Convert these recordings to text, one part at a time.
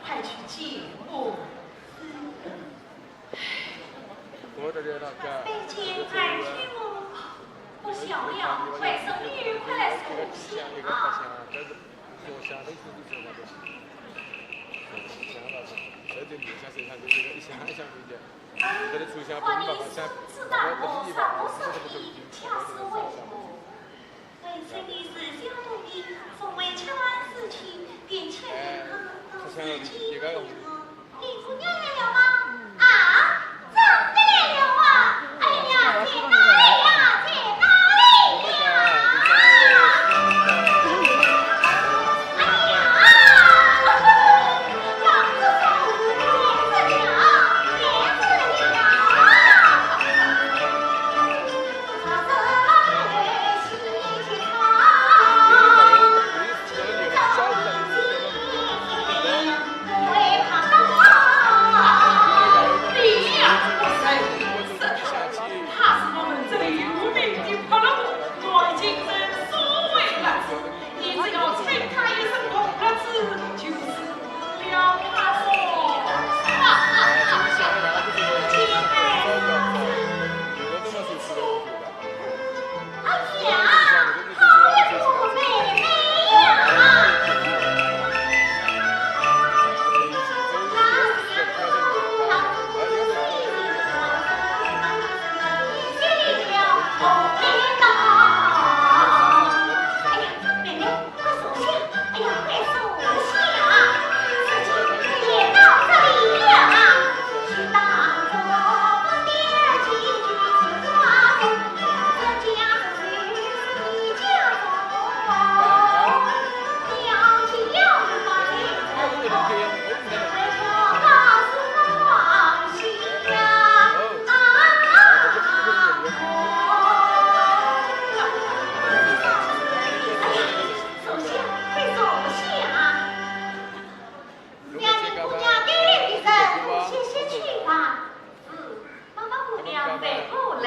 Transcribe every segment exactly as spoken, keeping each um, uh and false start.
快去见我。拜见二舅母，不晓得外甥女快来送信啊。嗯，外甥知道我少不得礼，恰是为我。 外甥女自小多病，从未吃饭食清，便请人客到此间用餐。林姑娘来了吗？啊，长得来了啊！哎呀，在哪里呀？在哪里呀？哎呀，王子松，来了，来了。 他是我们这里有名的泼辣货，我已经是所谓辣子，你只要称他一声红辣子，就是了他说。 哎呀，好一个妹妹呀！哎呀，妹妹。 快坐下，哎呀，快坐下，事情也到这里了。坐下，快坐下。让林姑娘带领的人都歇歇去吧。是，妈妈姑娘带过来。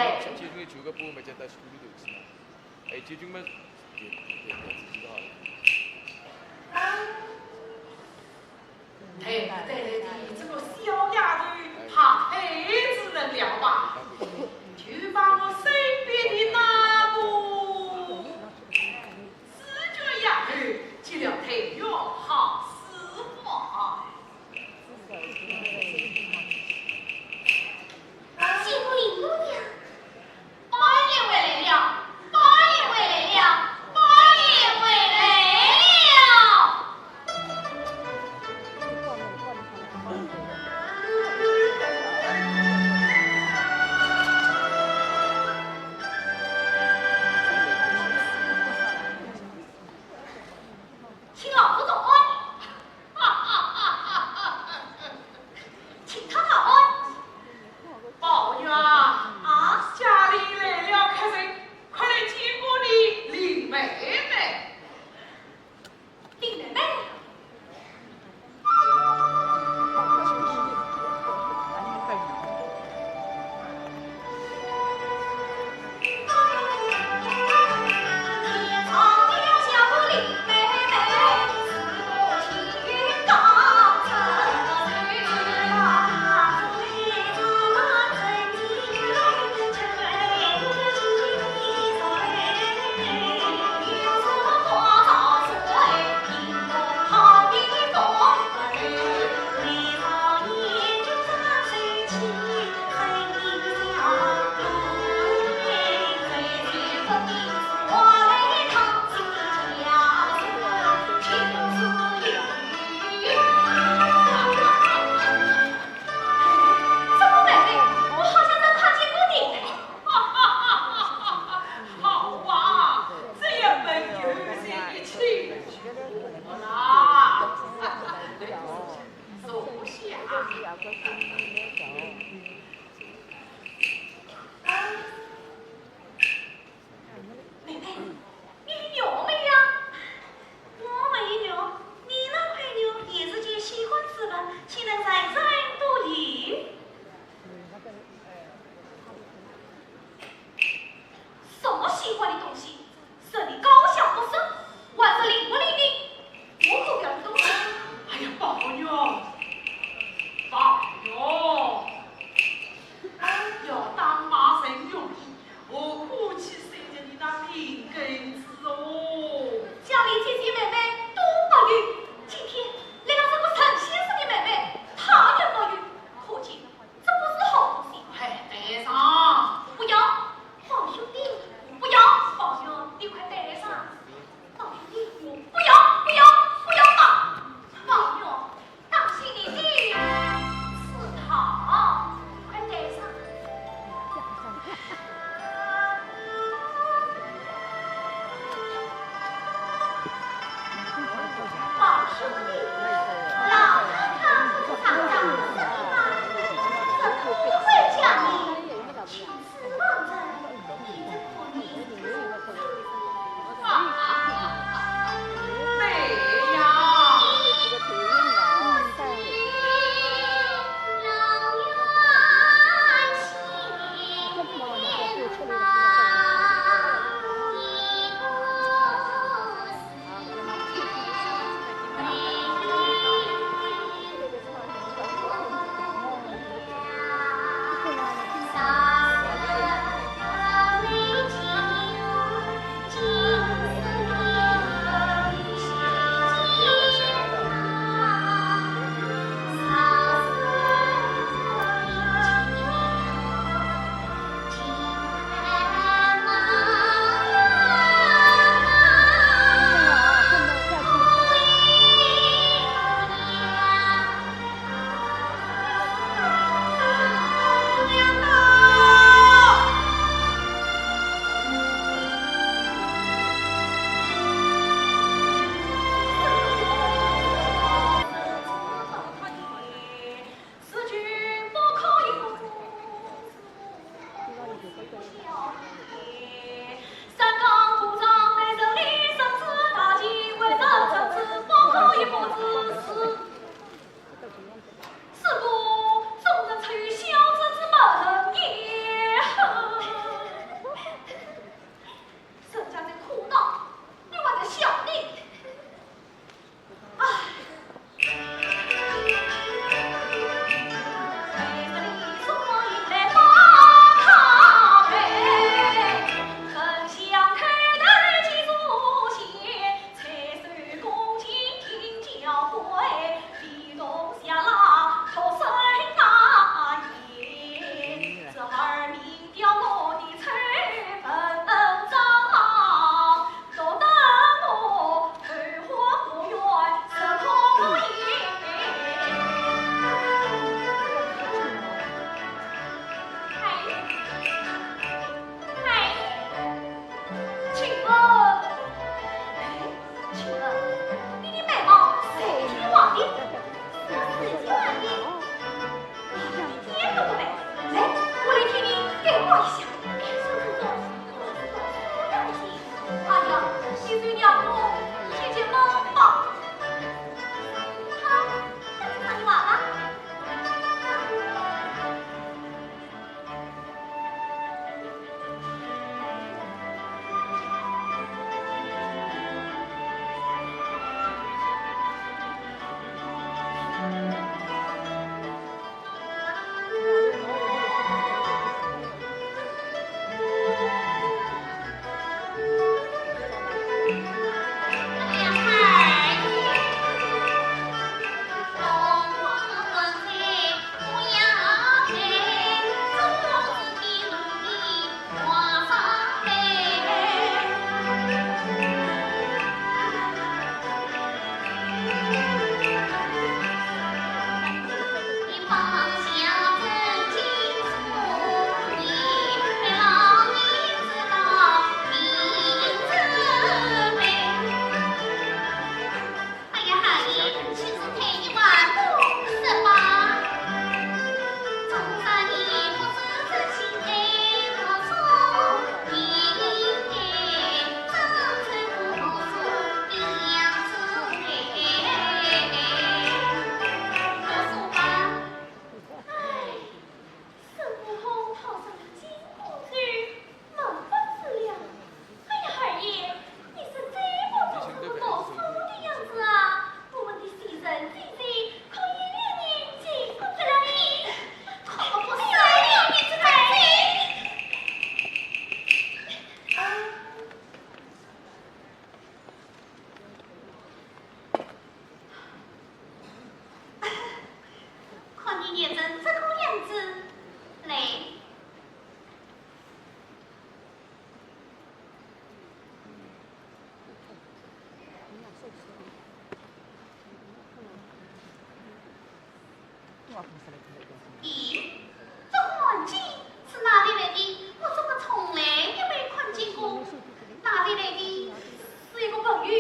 哎，结局嘛，别别别别知道了。带带来的这个小丫头，怕太稚嫩了吧？就把我身边的那个紫鹃丫头给了她哟，好使唤。 谢过林姑娘。宝二爷回来了，宝二爷回来了，宝二爷回来了。咦，这汗巾是哪里来的？我怎么从来也没看见过？哪里来的？是一个朋友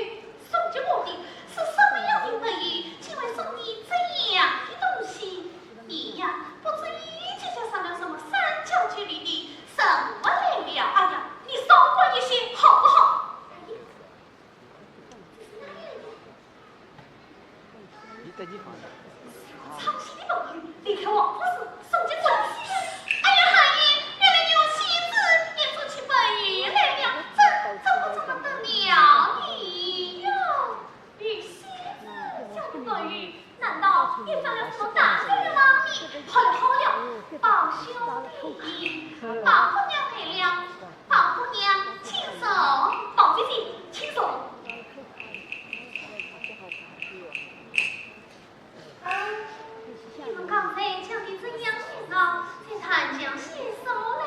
送给我的。是什么样的朋友，竟会送你这样的东西？你呀，不知你结下了什么三教九流的什么来了？哎呀，你少管一些好不好？哎呀，这是哪里来的？ 你在地方。唱戏的朋友离开王府时送进来。哎呀，二爷，原来有戏子也送起朋友来了，这，这可怎么得了你哟？与戏子交的朋友，难道也犯了什么大罪了吗？好了好了，宝兄弟，宝姑娘来了。 宝姑娘，请坐。宝姐姐，请坐。啊，你们刚才讲得怎样热闹，才谈将戏说来。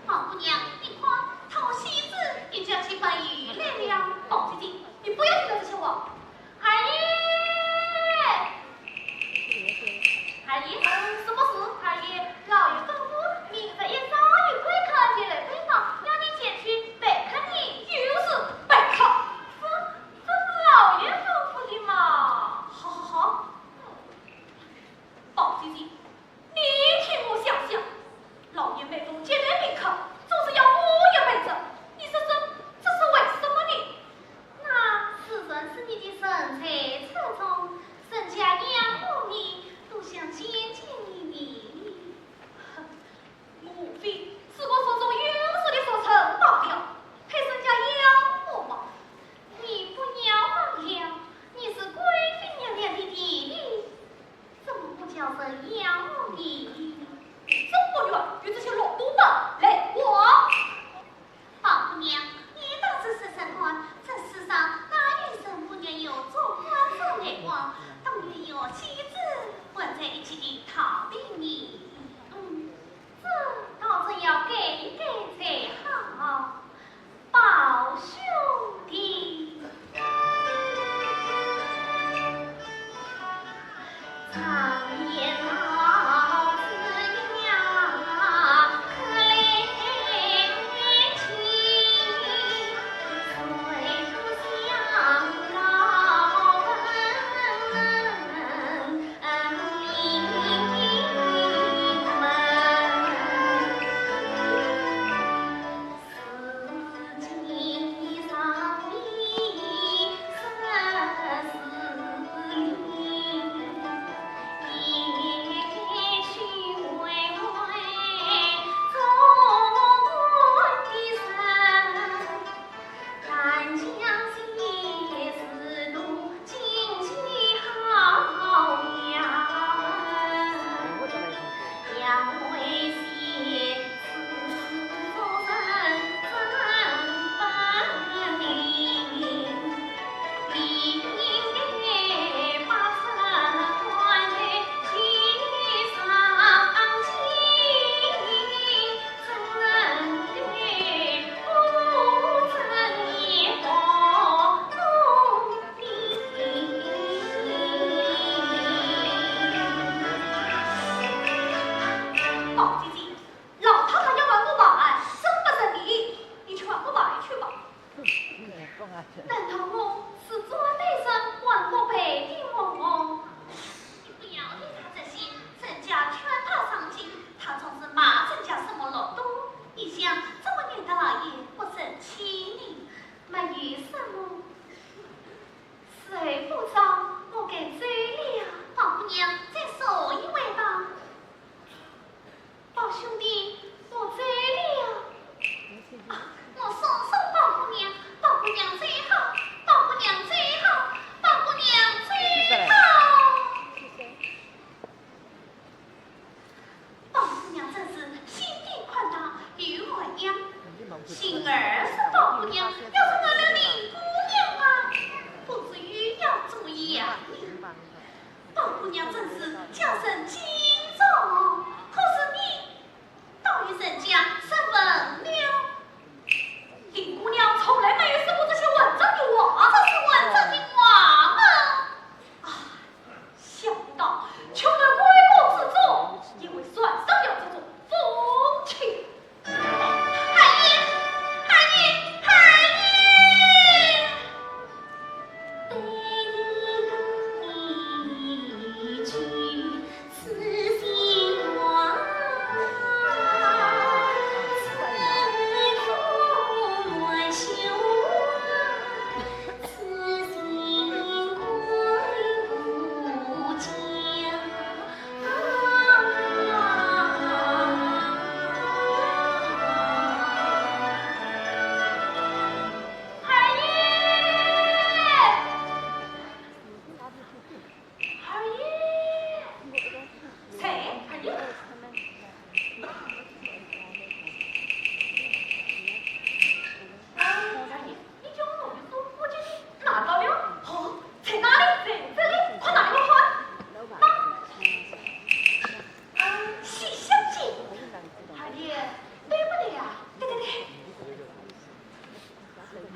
宝姑娘，你看，讨戏子也叫起朋友来了。宝姐姐，你不要听他这些话。 二爷！二爷，什么事？二爷，老爷吩咐，明日一早有贵客前来拜访，要你前去陪客呢。又是陪客？吩，吩咐老爷吩咐的嘛。好，好，好。宝姐姐， 你替我想想，老爷每逢接待宾客，总是要我也陪着，你说说，这是为什么呢？那是认识你的人才出众，人家仰慕你，都想见见你呢。哼，莫非是我手中有数的所成罢了，配人家仰慕吗？你不要忘了，你是贵妃娘娘的弟弟。 怎么不叫人仰慕你？你真不愿与这些禄蠹们来往。宝姑娘，你倒是说说看，这世上哪有人不愿与做官者来往？当然有戏子混在一起的逃避你。嗯，这倒真要改一改才好。 宝兄弟。宝姐姐，老太太要把我办，真不成礼，你去把我办去吧。难道我是专门生官不配的吗？你不要理他这些，人家劝他上进，他总是骂人家什么禄蠹。你想，怎么免得老爷不生气呢？没有什么。 时候不早，我该走了。宝姑娘，再坐一会吧。宝兄弟，我走了。啊，我送送宝姑娘，宝姑娘走好，宝姑娘走好，宝姑娘走好。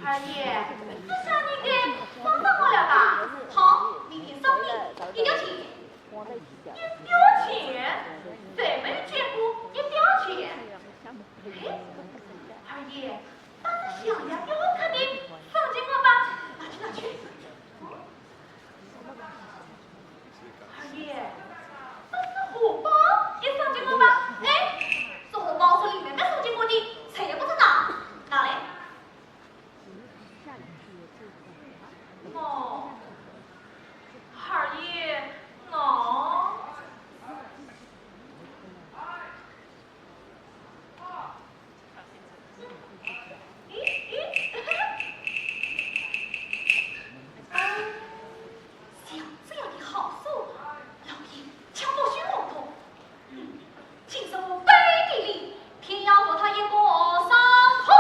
二爷，这下你该放心好了吧？好，明天送你一吊钱。一吊钱？谁没有见过一吊钱？哎，二爷，把这象牙吊肯定送给我吧，拿去，拿去。嗯。 二爷，把这荷包也送给我吧。哎，这荷包是里面没送给我的，谁也不知道。拿来。哦，二爷，哦。 咦，咦，啊，像这样的好书，老爷抢到手上头，嗯，今日我背地里偏要夺他一个爽快。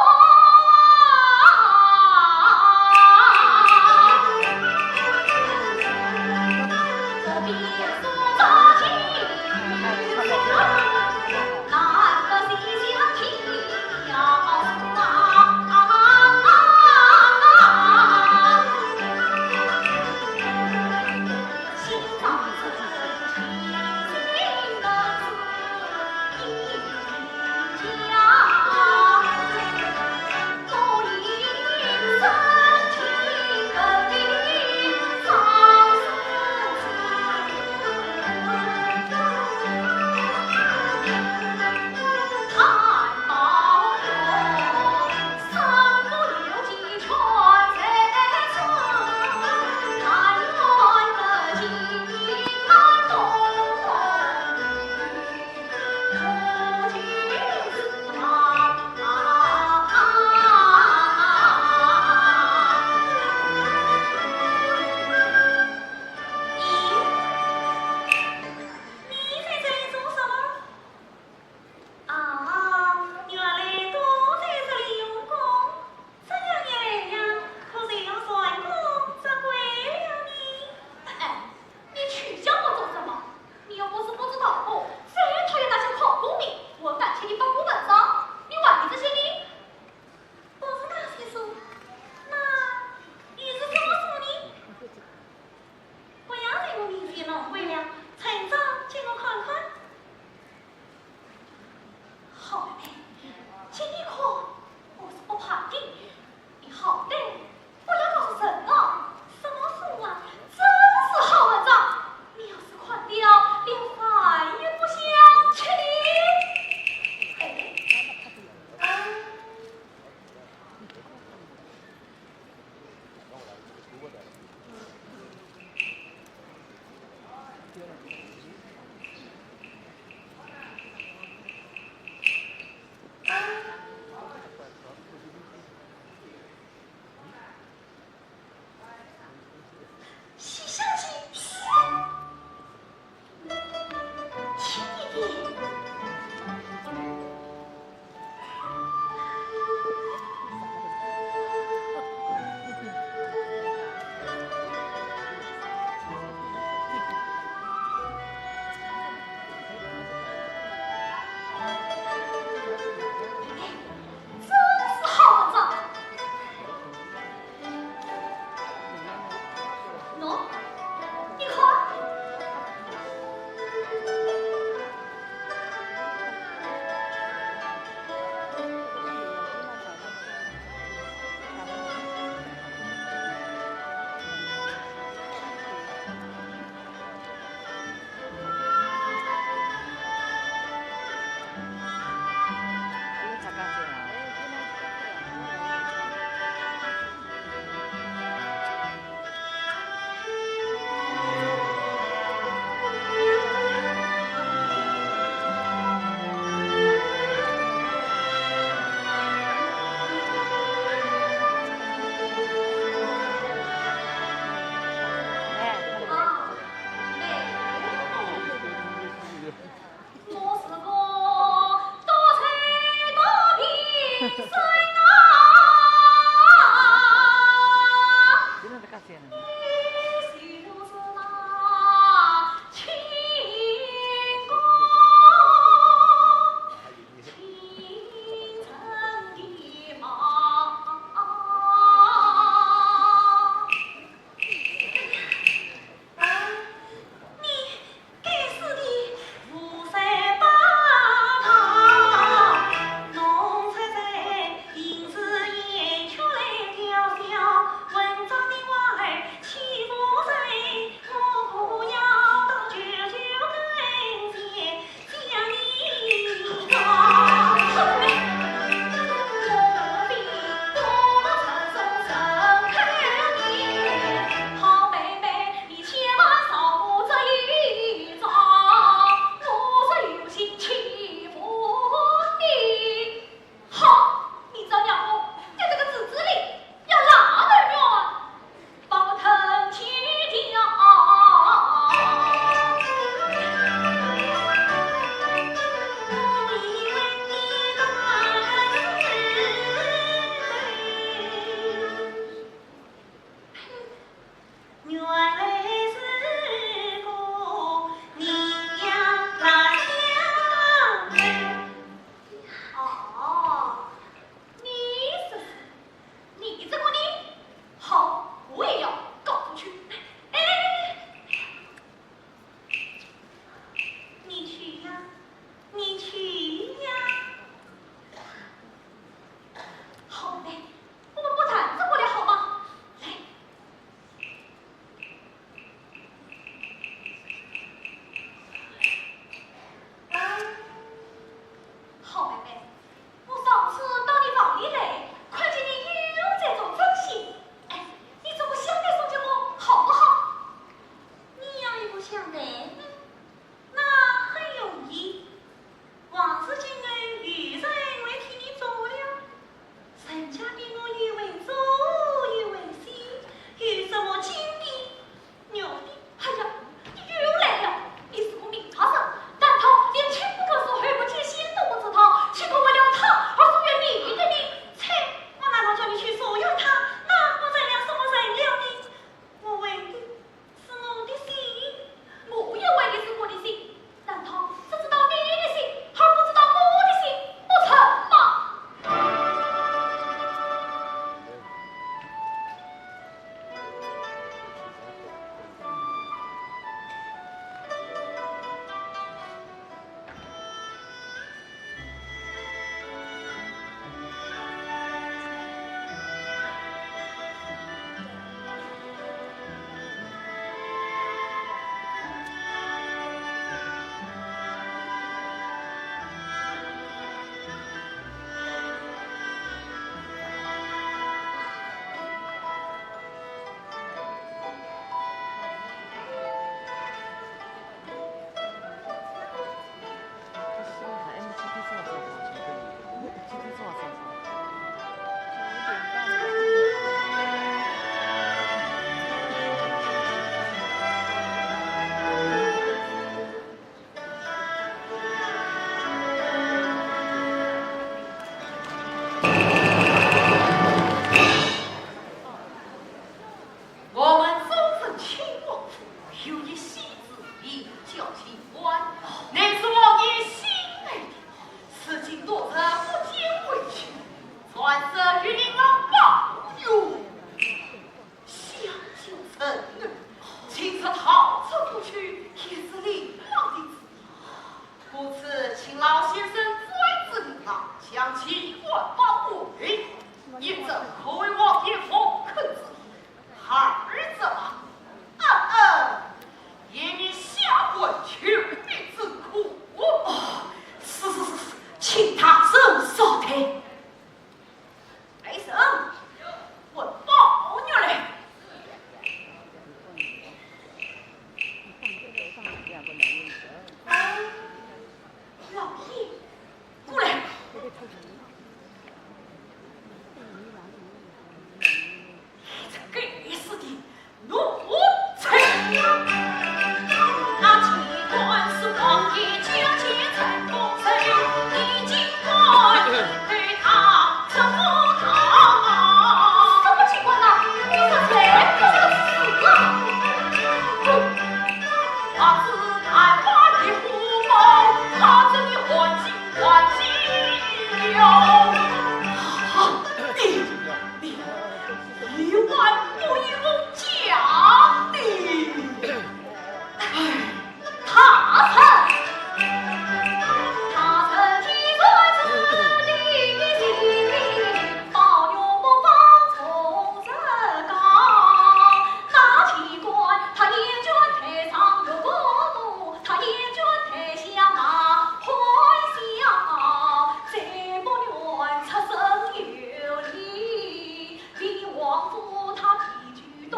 他提举东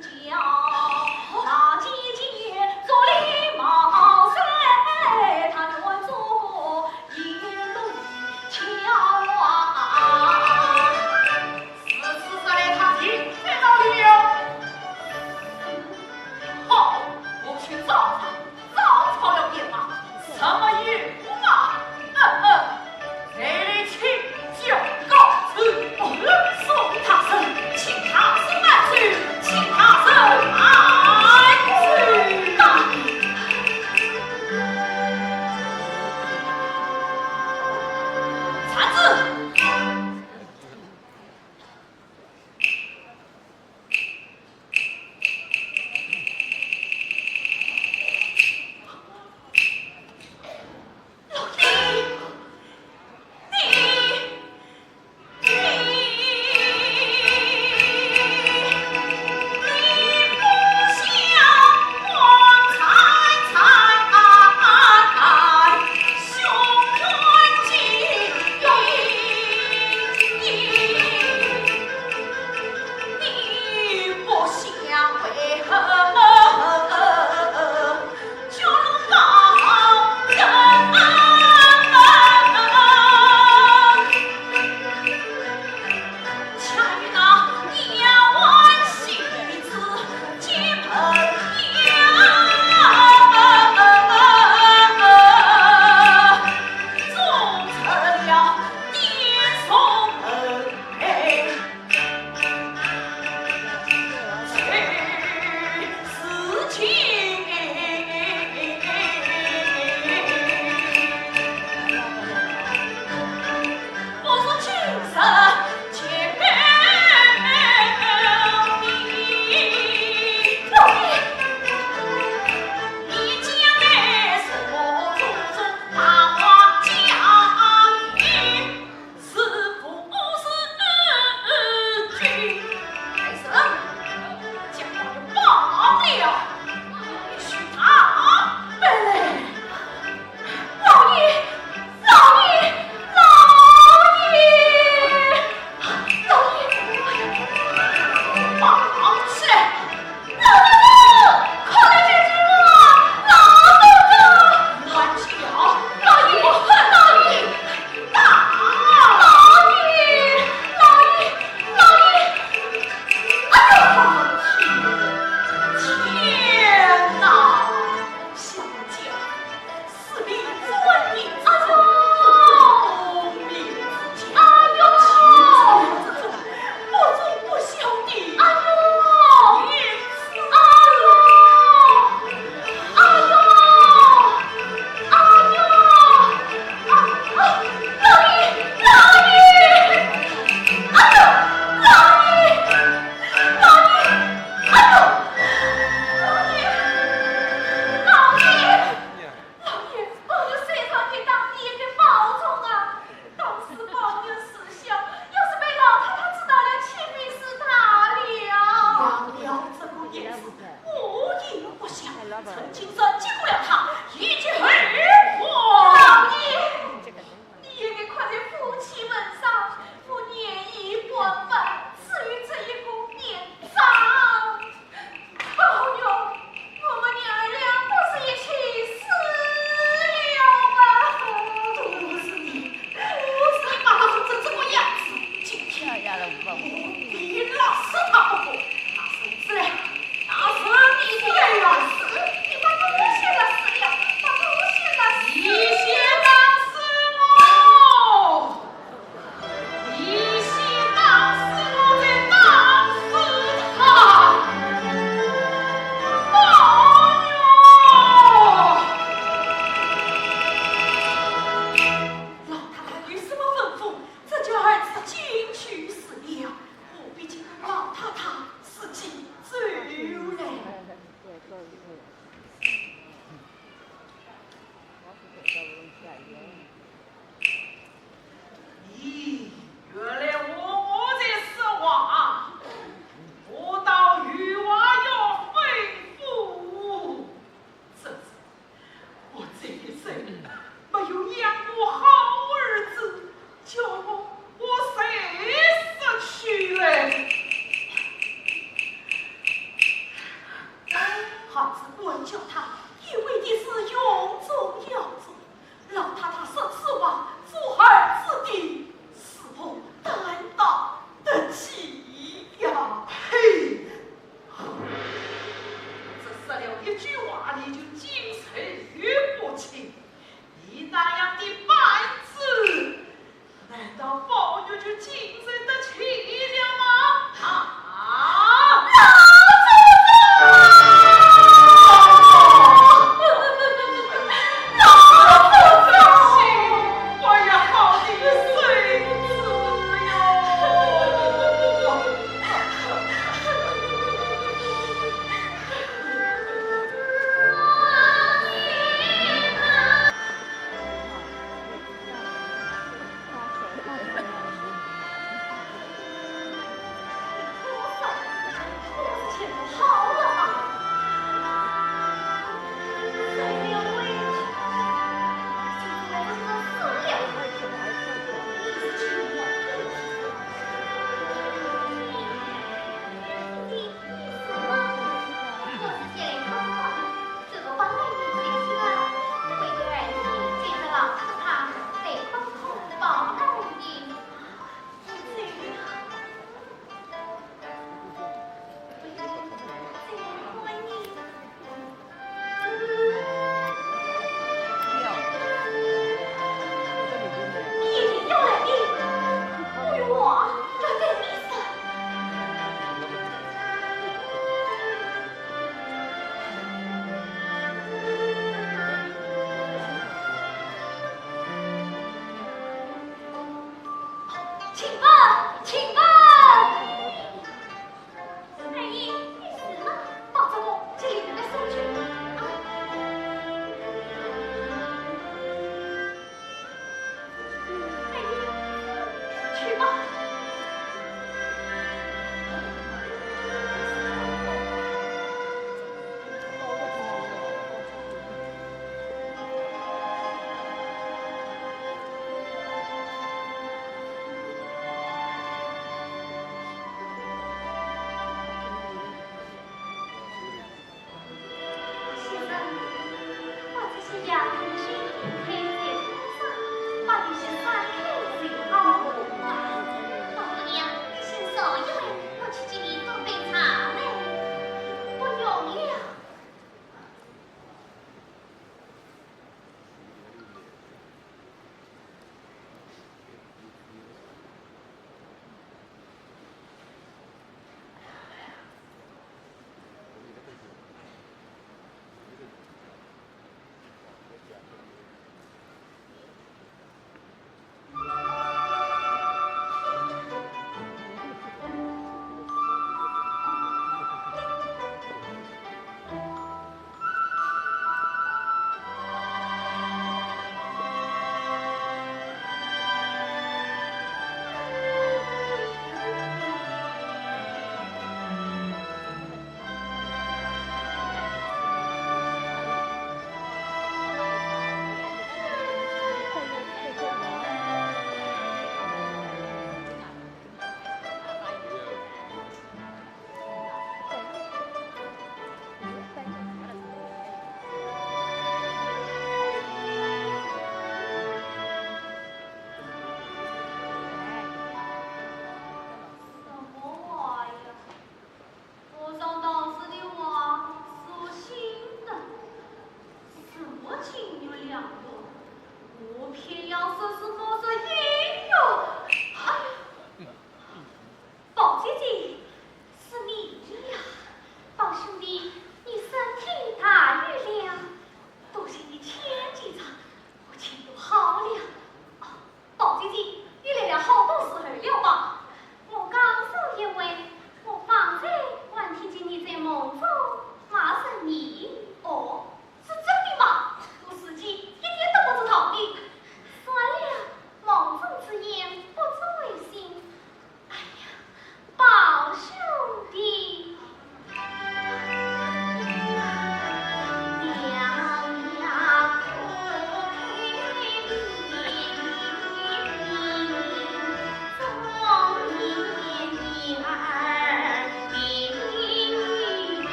郊，那姐姐做了毛帅，他原做个一路桥啊。如此说来，他情在哪里了？好，我去找他。 找着了便罢，什么也不怕。嗯嗯，这里请教告辞。哦，送他身，请他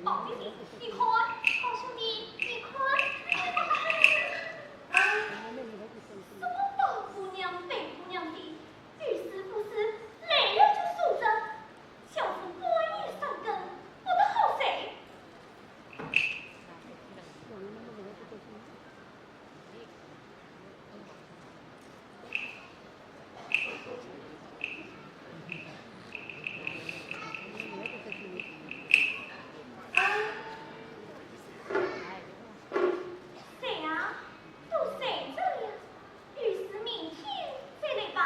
宝弟弟，你看，宝兄弟，你看。什么宝姑娘、白姑娘的，有事无事来了就诉着，小生半夜三更，我的好睡。 谁呀？都睡着了，有事明天再来吧。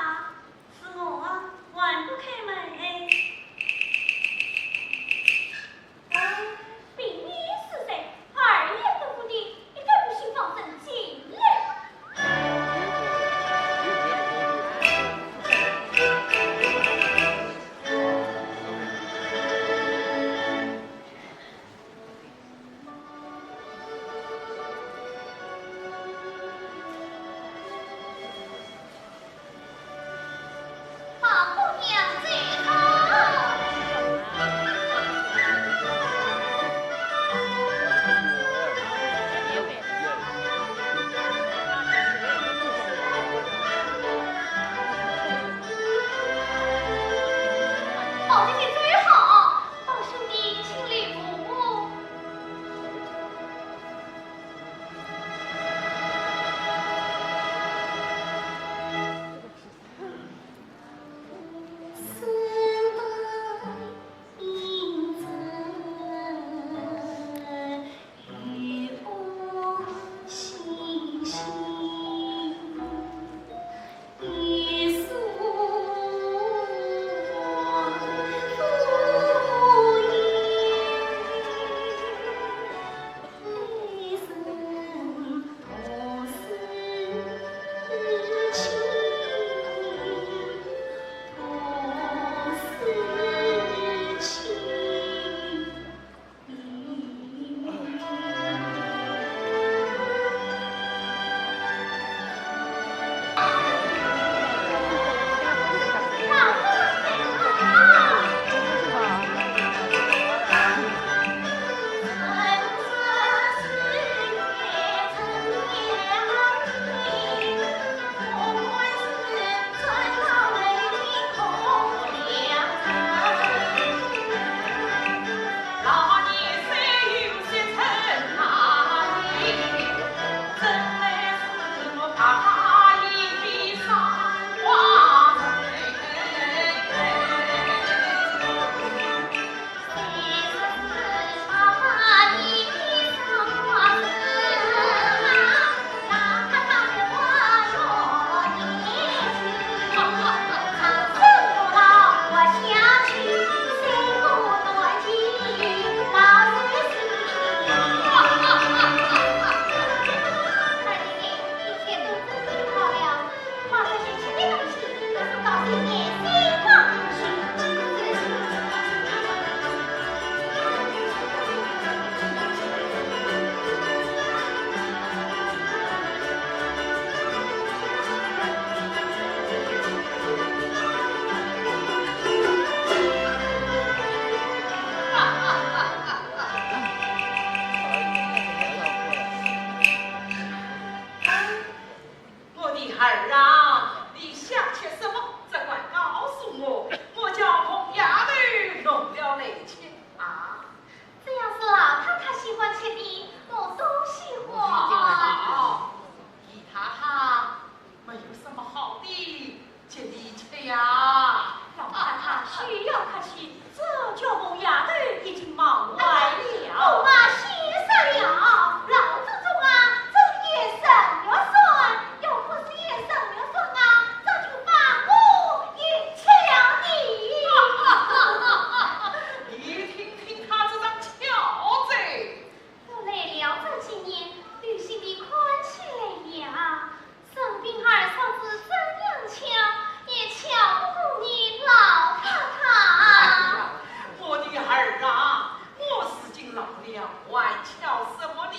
是我啊，还不开门哎。 凭你是谁，二爷吩咐的，你敢不信放声进来？ 宝姐姐最好，宝兄弟请留步。我的儿啊，你想吃什么，只管告诉我，我叫凤丫头弄了来吃啊。只要是老太太喜欢吃的，我都喜欢。好，姨太太，没有什么好的，尽力吃呀。老太太休要客气，这叫凤丫头已经忙坏了。哎呀，我嘛先说了，老祖宗啊，这个也神药算，要不是也神药算啊，早就把我也吃了呢。你听听他这张巧嘴。我来了这几年，对心里看起来呀， 生平儿嫂子真样巧，也巧不过你老太太。哎呀，我的儿啊，我如今老了，还巧什么呢？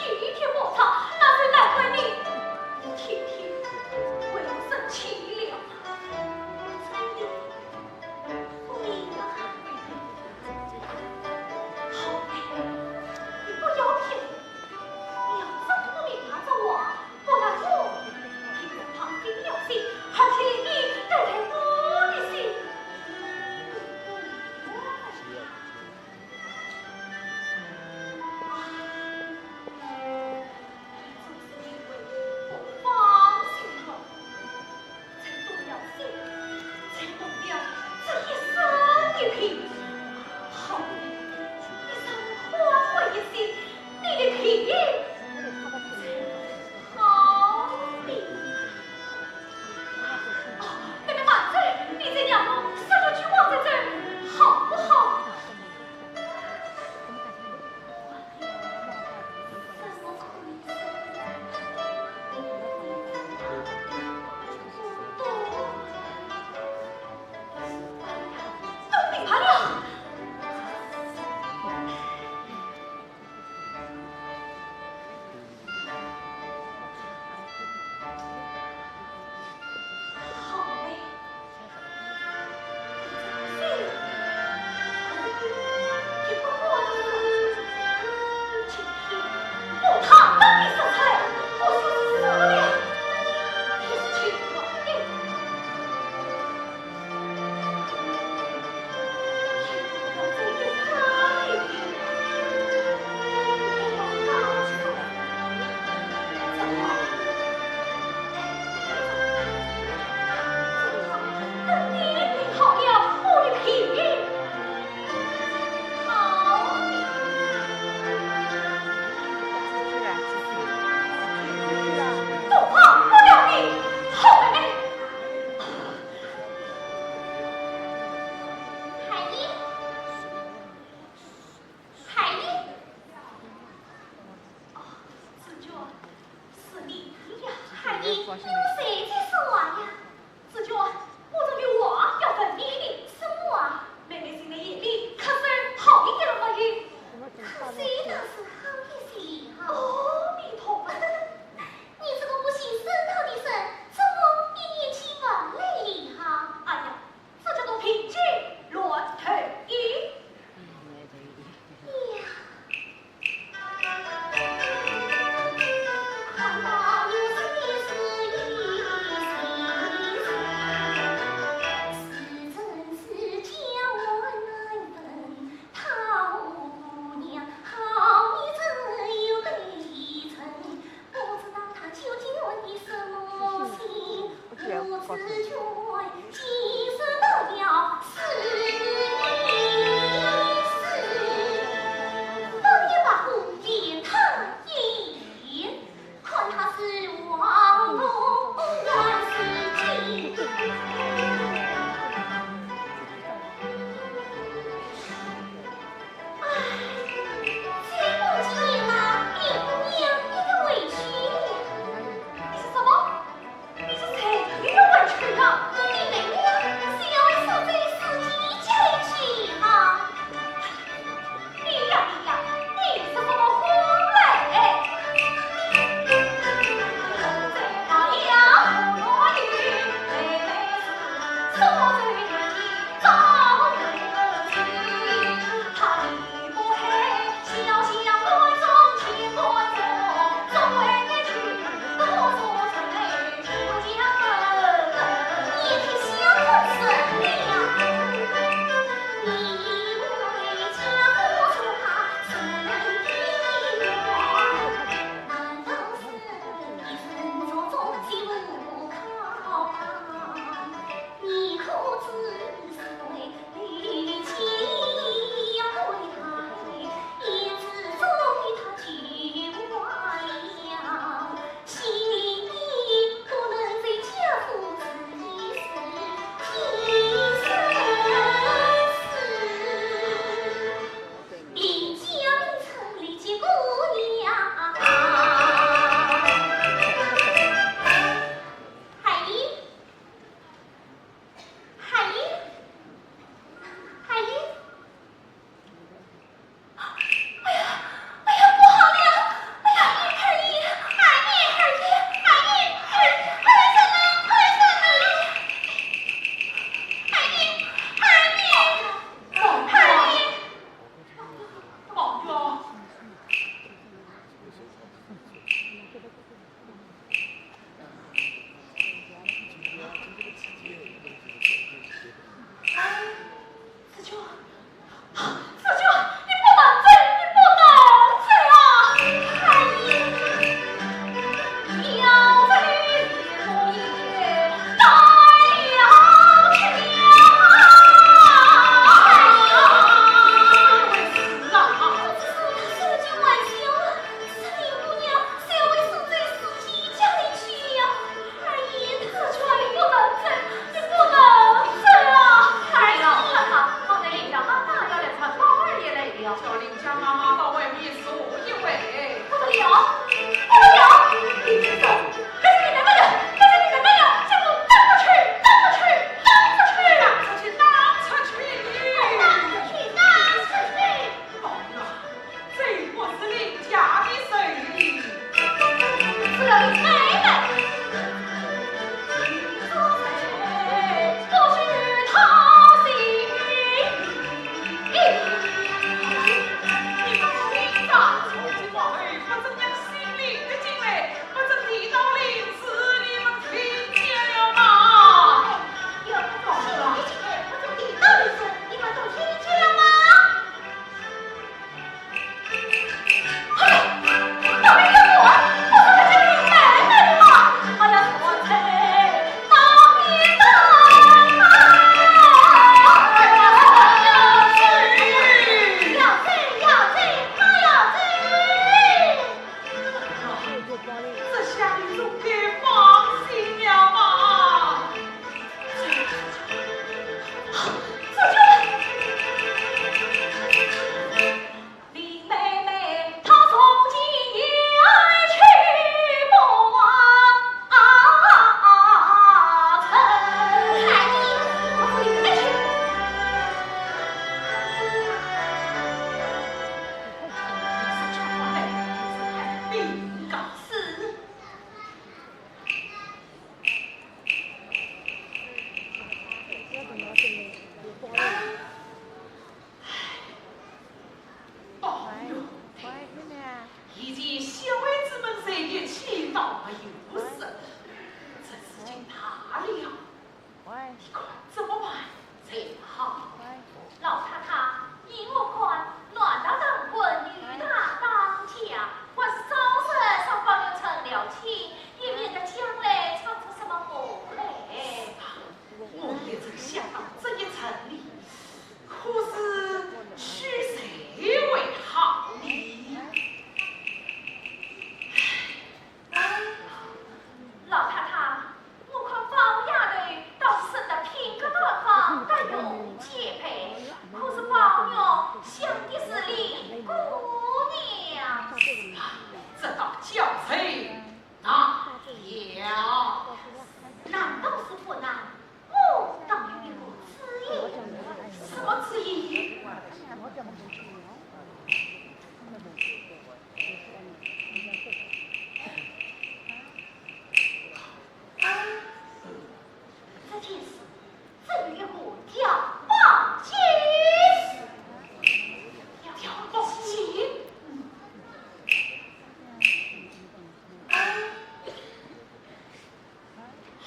一天不吵，那就难怪你天天为我生气了。真的，我明白。好哎，你不要听，你要真的明白这话，不然我就放飞了心，而且你带来我的心。 啊，子建，你不能走，你不能走啊！哎呀，要走，我也带要去啊！哎呀，子建，子建，子建， 叫林家妈妈到外面坐一会。不得了，不得了！这是你们的人，这是你们的人，给我打出去，打出去，打出去！打出去，打出去，打出去！ 这不是林家的生意。是你妹妹。不许她信。你们听着，从今往后不准让姓林的进来，不准提到林氏，你们听见了吗？有不准姓林的进来，不准提到林氏，你们都听见了吗？ 这下你总该放心了吧？ 林妹妹她从今以后去不往城。哎呀，我说你妹妹去。是。 哦哟，以前小孩子们在一起倒没有事，这事情大了，你看怎么办才好？老太太，依我看，男大当婚，女大当嫁，还是早日双方成了亲，也免得将来闯出什么祸来。我也正想到这一层哩。 可是娶谁为好呢？哎，老太太，我看宝丫头倒是生得品格大方，德容兼备，可是宝玉想的是林姑娘。这倒叫谁 难料。难道是不难？我倒有一个主意。什么主意？啊，这件事 这有一个叫宝琴。叫宝琴？嗯。啊，好。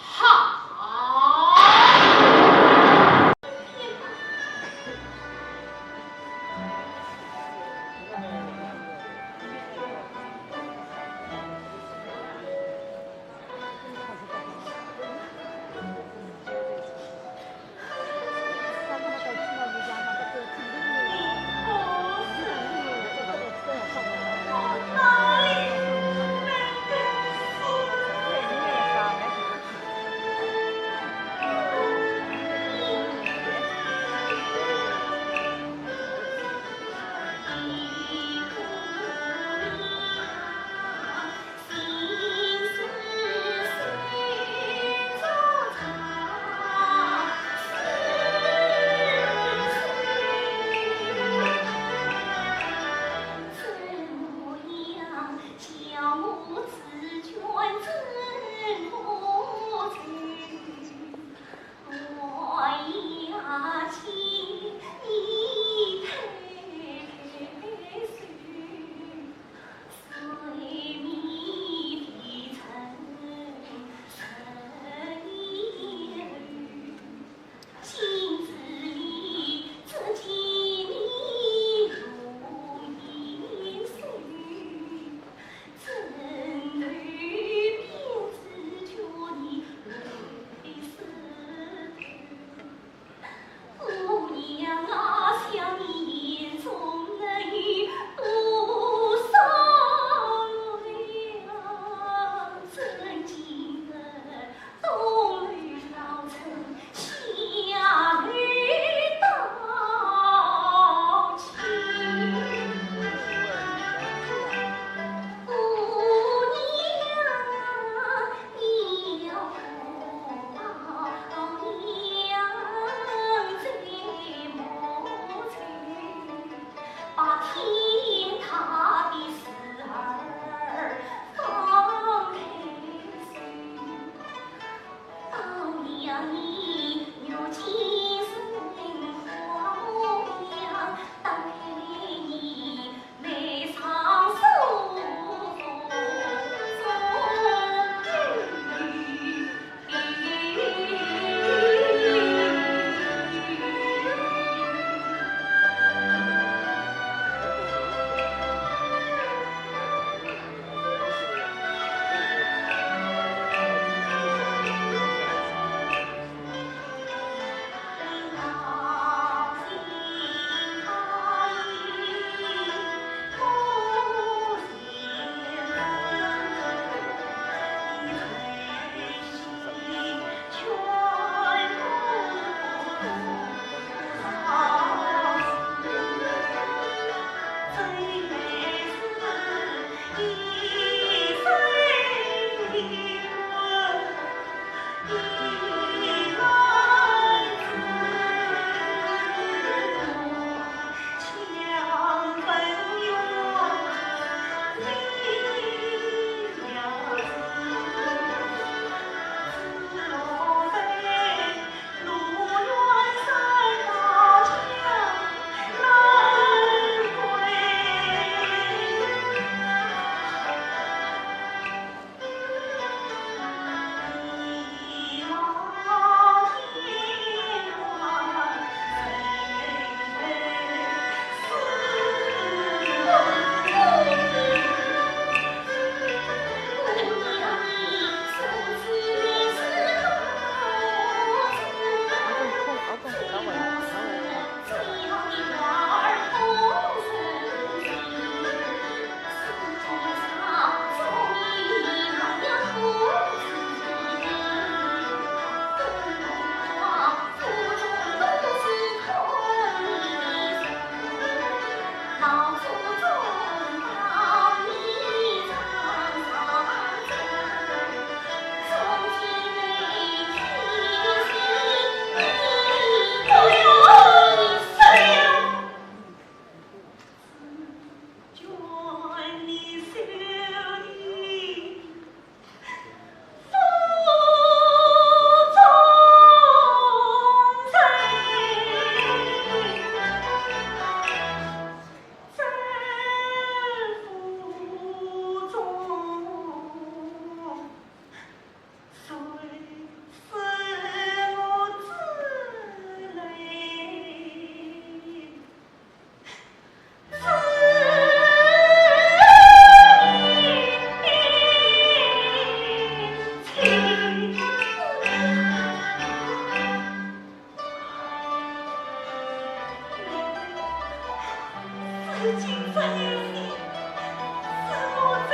是今朝有你，是我最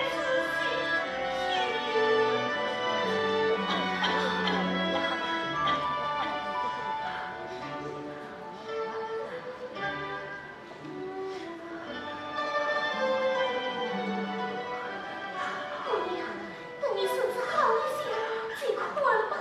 自信的天。姑娘，等你身子好一些，再看吧。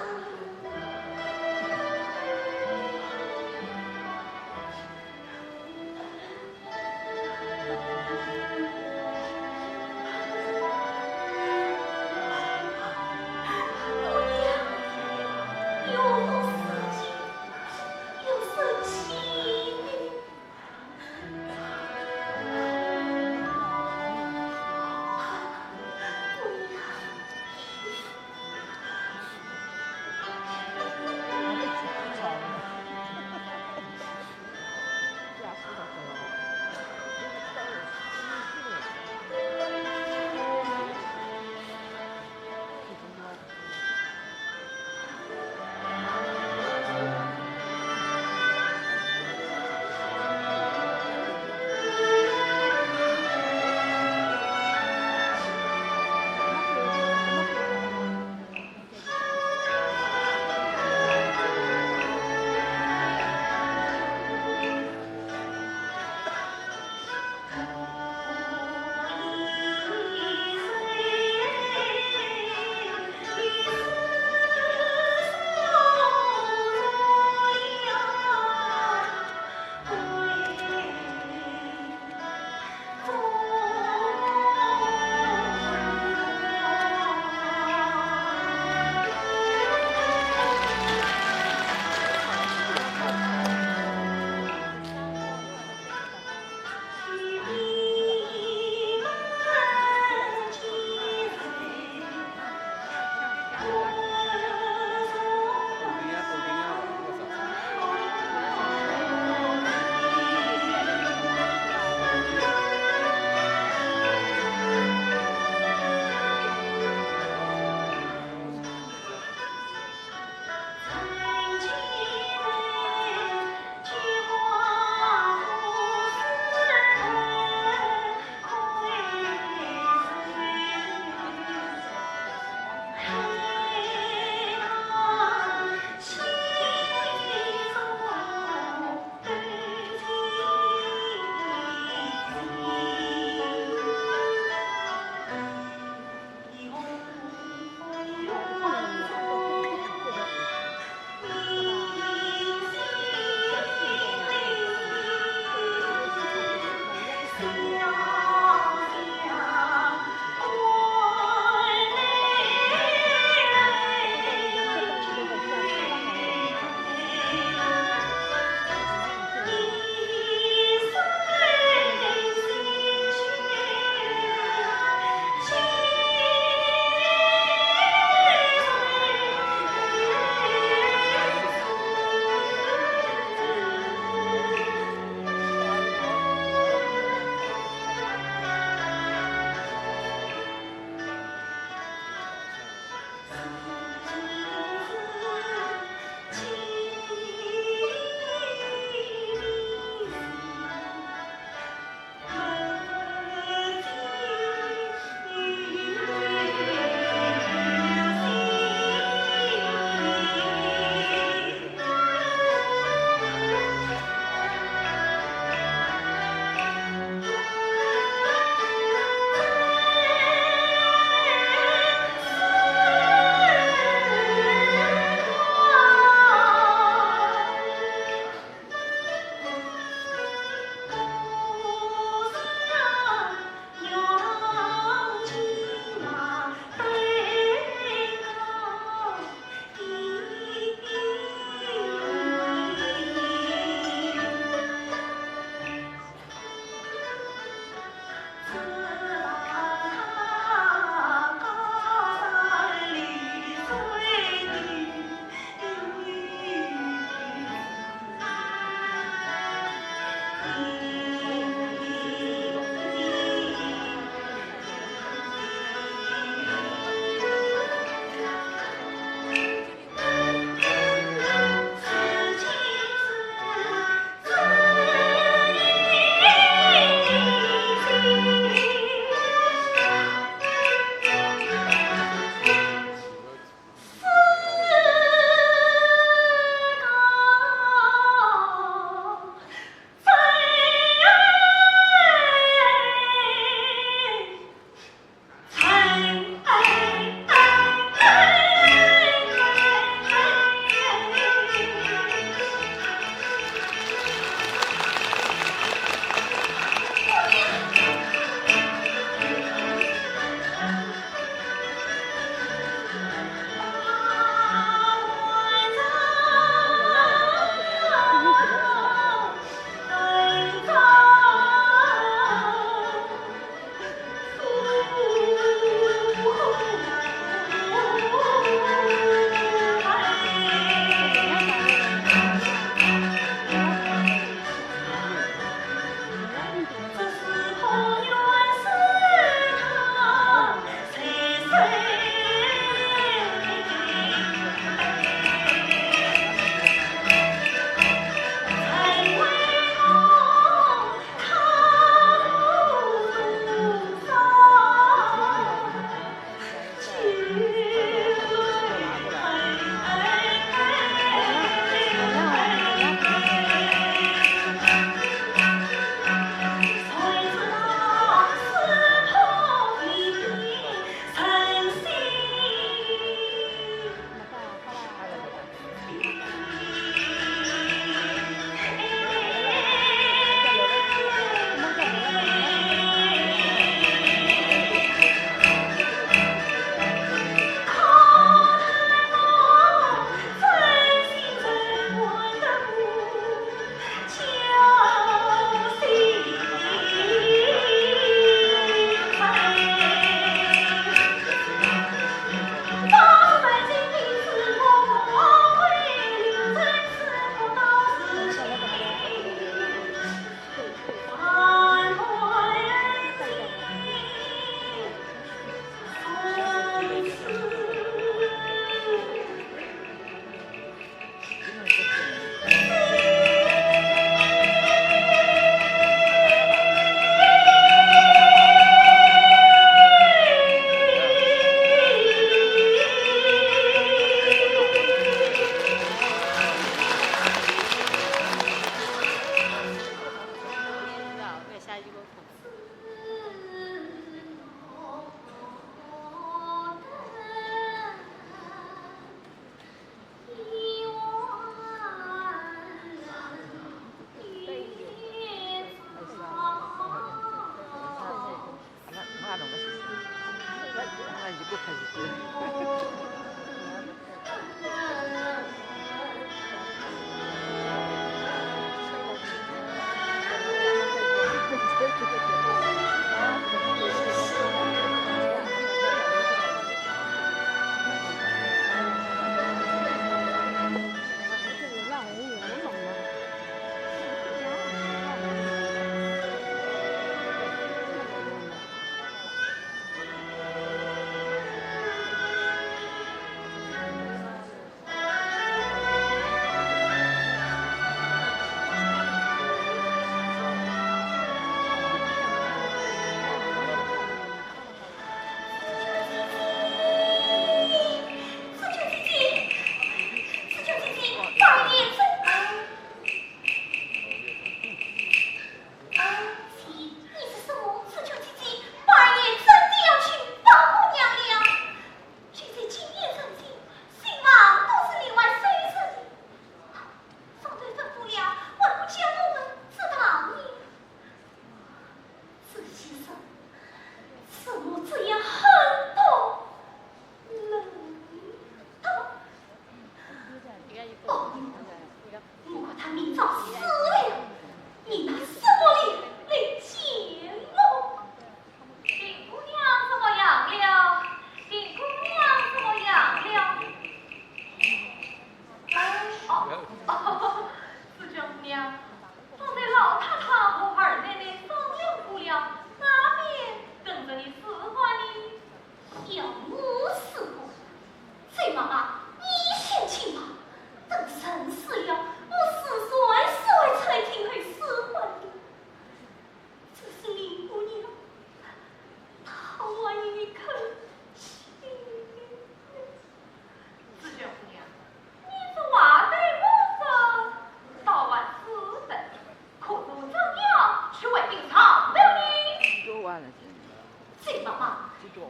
这妈妈，你这完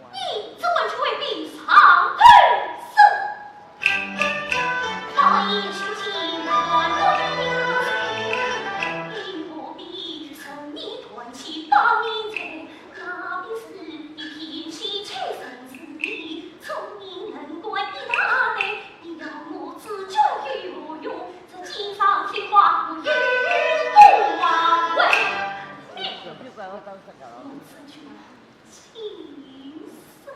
全违背上头说。老爷休请乱乱了，因何必受你断气包银钗？那便是一片喜气生死你，聪明能干一大堆，你要我自救又何用？这锦上添花不如无花果。你，我这句话 请说。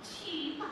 去吧。